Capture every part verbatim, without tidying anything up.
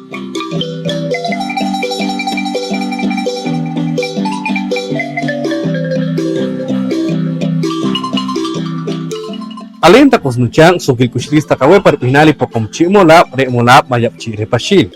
K'aleen taq us nuchaaq', suqkiil k'uxliis taq aweh pa rib'ihnaal i Poqomchi' Molaab', re' Molaab' Mayab'chi' reh Paxiil.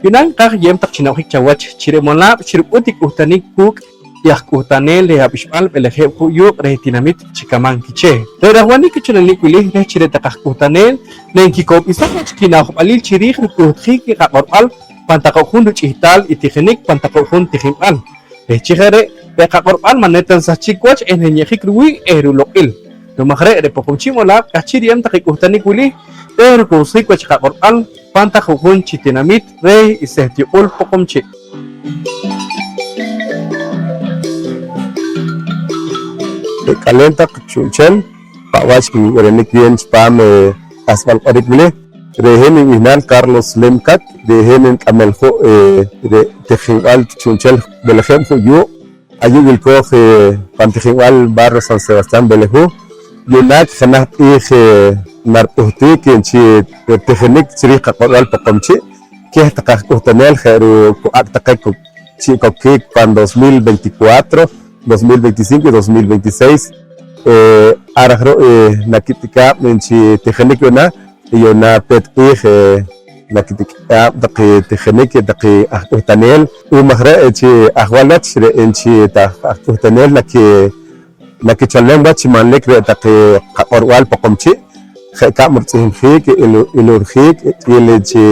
Yu'naak nqaaj ye'em taq chi nab'jik chawach chi re' Molaab' xirub'ut i k'uhtanik kuuk' i aj k'uhtaneel reh ab'ixb'al B'elejeb' Ju' Yuuq' reh tinamit Chicamán Quiché. Re' rajwanik k'uhtunik wili reh chi re' taq aj k'uhtaneel neenkikowb'isaj wach kinaawjb'aliil chi riij ruk'uhtjiik i qaq'orb'al pan taq ju'jun ruch'ihtaal i tijinik pan taq ju'jun tijinb'al. Reh chi je' re', re' qaq'orb'al ma' ne ta nsahchik wach eh neenye'jik ruwii' eh ruloq'il. Ru'um aj re', re' Poqomchi' Molaab' k'ahchi' riye'em taq i k'uhtanik wili reh rukowsjiik wach i qaq'orb'al pan taq ju'jun chi tinamit reh i seht yuq'ul Poqomchi'. Re' k'aleen taq chu'nchel pa' wach nb'irinik wiin chipaam, eh, q'ahsb'al q'orik wili. Re' hin nib'ihnaal Carlos Lem Cat, re' hin nik'amel ju', eh, re' tijinb'al chu'nchel B'elejeb' Ju' Yuuq'. Ayu' wilkooj, eh, pan tijinb'al barrio San Sebastián Belejú. Yu'naak jenaj q'iij, eh, narip'uhtiik chi tijinik chi riij qaq'orb'al Poqomchi'. Keh taqe aj k'uhtaneel je' ru' ku ak' taqe ku chi' kokiik pan dos mil veinticuatro, dos mil veinticinco y dos mil veintiséis. Eh, ar aj ru', eh, nakitik'aab' chi tijinik yu'naak. Yu'naak peet q'iij, eh, nakitik'aab' taqe tijinik taqe aj k'uhtaneel. Ru'um aj re' chi ajwal wach re' chi taq aj k'uhtaneel naki-, nakicholem wach chi manlik re' taqe qaq'orb'al Poqomchi', je' kab' ritz'ihmjiik, ilu-, ilurjiik, ch'iil chi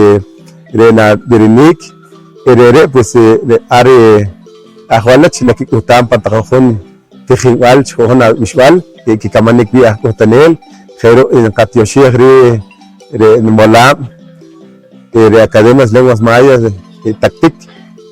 re' nab'irinik. Eh, re're', pues, eh, re' ar, eh, ajwal wach nakik'uhtaam pan taq ju'jun tijinb'al chi ju'jun ab'ixb'al, eh, kikamanik wii' aj k'uhtaneel. Je' ru' nqatyoxej riij re' nimolaab', eh, re' Academia Lenguas Mayas, eh, Tactic.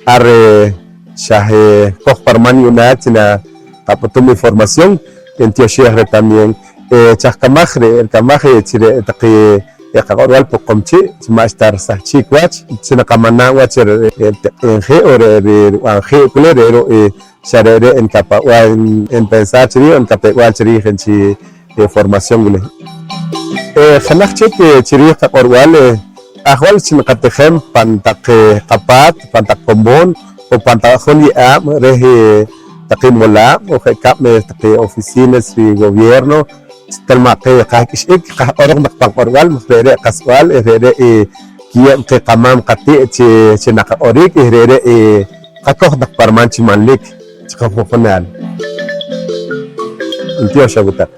Ar, eh, xa, eh, koj pa riman yu'naak chi naqap'utum información, ntyoxej reh también. Eh, chaj kamaj, re' rikamaj, eh, chi re' taqe, eh, qaq'orb'al Poqomchi' chi ma'xta risahchik wach, chi naqamanaa' wach re', re' ritiq'injiik o re' ri-, rib'anjiik wili, re' ru', eh, xa re're' nkapab'al, npensar chi riij o nkapew-b'al chi riij chi, eh, formación wili. Eh, jenaj chik, eh, chi riij qaq'orb'al, eh, ajwal chi naqatijem pan taq, eh, qapaat, pan taq komoon o pan taq jun ye'aab' reh, eh, taqe molaab' o je' kab', eh, taqe oficinas ri gobierno, chi til ma' qeh qajk'ix'ik, qajq'oroq naq pan q'orb'al maj re're' qasb'al, eh, re're', eh, kiye'em qeh qamaam qati't chi, chi naqaq'orik, eh, re're', eh, qakoj naq pa riman chi manlik chi qaju'junaal. Ntyox aweh taq.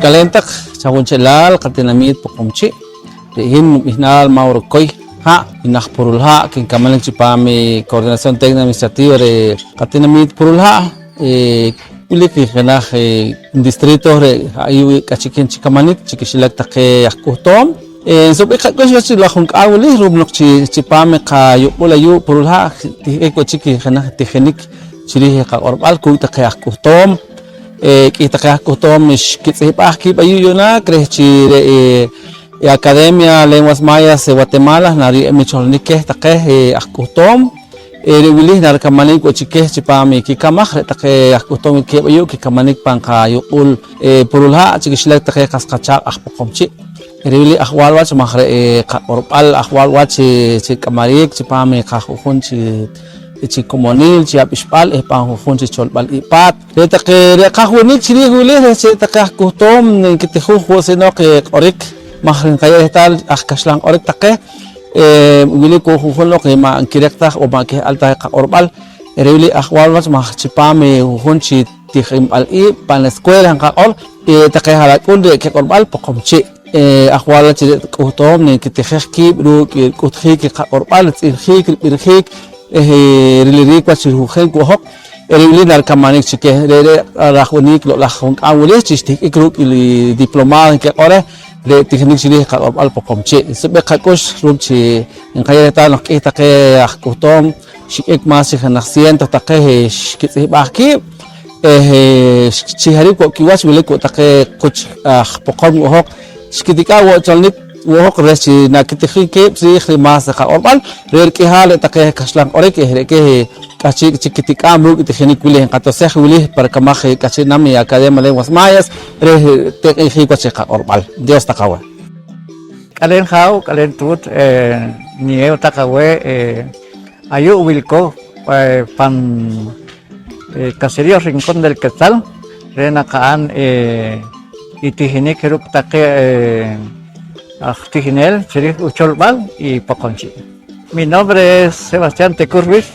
K'aleen taq chawunchelaal qatinamiit Poqomchi'. Re' hin nub'ihnaal Mauro Coy, ha' i naj purulha' kinkamanik chipaam i Coordinación Técnica Administrativa reh qatinamiit Purulha'. Eh, wilik i jenaj, eh, distrito re' ayu' k'ahchi' keh chi kamanik chi kixilak taqe aj k'uhtoom. Eh, nsuqb'ik qak'ux wach chi la junk'aam wili ru'um noq chi chipaam i qayuq'ul ayu' Purulha' tihb'ik wo' chik i jenaj tijinik chi riij i qaq'orb'al kuuk' taqe aj k'uhtoom. Eh, k'ih taqe aj k'uhtoom xkitz'ihb'aj kiib' ayu' yu'naak reh chi re', eh, i Academia Lenguas Mayas de Guatemala nariye'em i cholonik keh taqe, eh, aj k'uhtoom. Eh, re' wili narikamanik wo' chik keh chipaam i kikamaj, re' taqe aj k'uhtoom wilkeeb' ayu' kikamanik pan qayuq'ul, eh, Purulha' chi kixilak taqe qas qachaaq' aj Poqomchi'. Re' wili ajwal wach maj re', eh, qaq'orb'al ajwal wach chi, chi k'amarik chipaam i qaju'jun chi, chi komonil, chi ab'ixb'al eh pan ju'jun chi cholb'al iib' paat. Re' taqe re' qajwinik chi riij wili reh chi re' taqe aj k'uhtoom nkitijuj wo' sinoq, eh, q'orik maj nqayew rehtaal aj kaxlan q'orik taqe, eh, wilik wo' ju'jun loq, eh, ma' nkireq ta o ma' k'ihal ta qaq'orb'al. Re' wili ajwal wach maj chipaam, eh, ju'jun chi tijinb'al iib' pan escuela nqaq'or, eh, taqe ha'lak'un re' kiq'orb'al Poqomchi'. Eh, ajwal wach chi re' k'uhtoom nkitijej kiib' ruuk' i rik'uhtjiik i qaq'orb'al, ritz'ihmjiik, rib'irjiik eh, riliriik wach chi rujen wo' hoq. Eh, re' wili narikamanik chi keh, re're' rajwinik loq'laj junk'aam wili chi xtihk'ik ruuk' i diplomado nkiq'or reh, re' tijinik chi riij i qaq'orb'al Poqomchi'. Suqb'ik qak'ux ru'um chi nqayew rehtaal noq k'ih taqe aj k'uhtoom xik'ik más chi jenaj ciento taqe, eh, xkitz'ihb'aj kiib'. Eh, eh, chi jarik wo' kiwach wilik wo' taqe quch aj Poqom wo' hoq, xkitik'aa' wo' cholonik wo' hoj reh chi nakitijin kiib' chiriij ri más qaq'orb'al reh rik'ihaal re' taqe kaxlan q'orik eh re' keh k'ahchi' chik kitik'aam ruuk' i tijinik wili. Nqatesej wili pa rikamaj i k'ahchi' nam i Academia de Lenguas Mayas reh tiq'injiik wach i qaq'orb'al. Dios taq aweh. K'aleen jaaw, k'aleen tuut, eh, niyeew taq aweh, eh, ayu' wilkooj, eh, pan, eh, caserío Rincón del Quetzal, reh naqa'n, eh, i tijinik ruuk' taqe, eh, aj tijineel chiriij ucholb'al i Poqomchi'. Mi nombre es Sebastián Tecur Ruiz,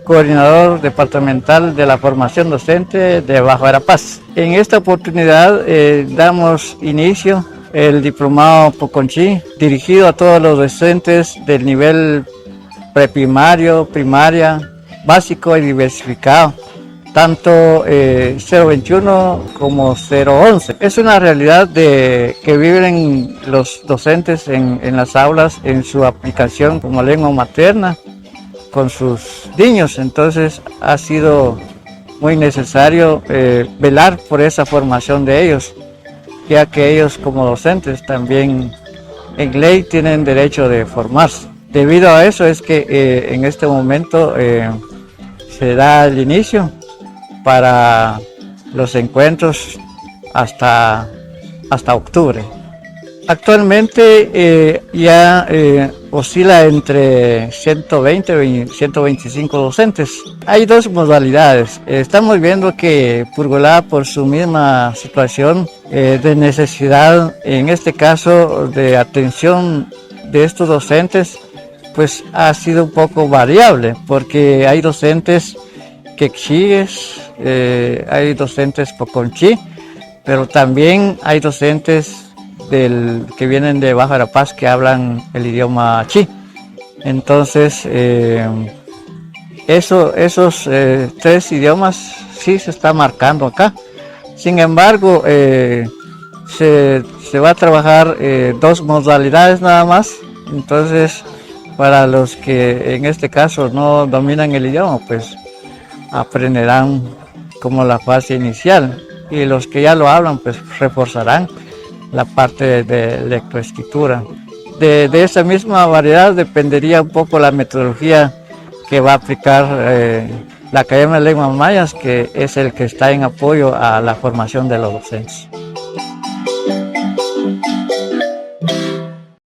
coordinador departamental de la formación docente de Baja Verapaz. En esta oportunidad, eh, damos inicio el diplomado Poqomchi' dirigido a todos los docentes del nivel preprimario, primaria, básico y diversificado, tanto, eh, cero veintiuno como cero once. Es una realidad de que viven los docentes en, en las aulas en su aplicación como lengua materna con sus niños, entonces ha sido muy necesario, eh, velar por esa formación de ellos, ya que ellos como docentes también en ley tienen derecho de formarse. Debido a eso es que, eh, en este momento, eh, se da el inicio para los encuentros hasta, hasta octubre. Actualmente, eh, ya, eh, oscila entre ciento veinte y ciento veinticinco docentes. Hay dos modalidades. Estamos viendo que Purgulá, por su misma situación, eh, de necesidad, en este caso, de atención de estos docentes, pues ha sido un poco variable, porque hay docentes quechíes, eh, hay docentes poqomchi', pero también hay docentes del, que vienen de Baja Verapaz que hablan el idioma chi. Entonces, eh, eso, esos, eh, tres idiomas sí se está marcando acá. Sin embargo, eh, se, se va a trabajar, eh, dos modalidades nada más. Entonces, para los que en este caso no dominan el idioma, pues aprenderán como la fase inicial. Y los que ya lo hablan, pues reforzarán la parte de lectoescritura. De, de esa misma variedad dependería un poco la metodología que va a aplicar, eh, la Academia de Lenguas Mayas, que es el que está en apoyo a la formación de los docentes.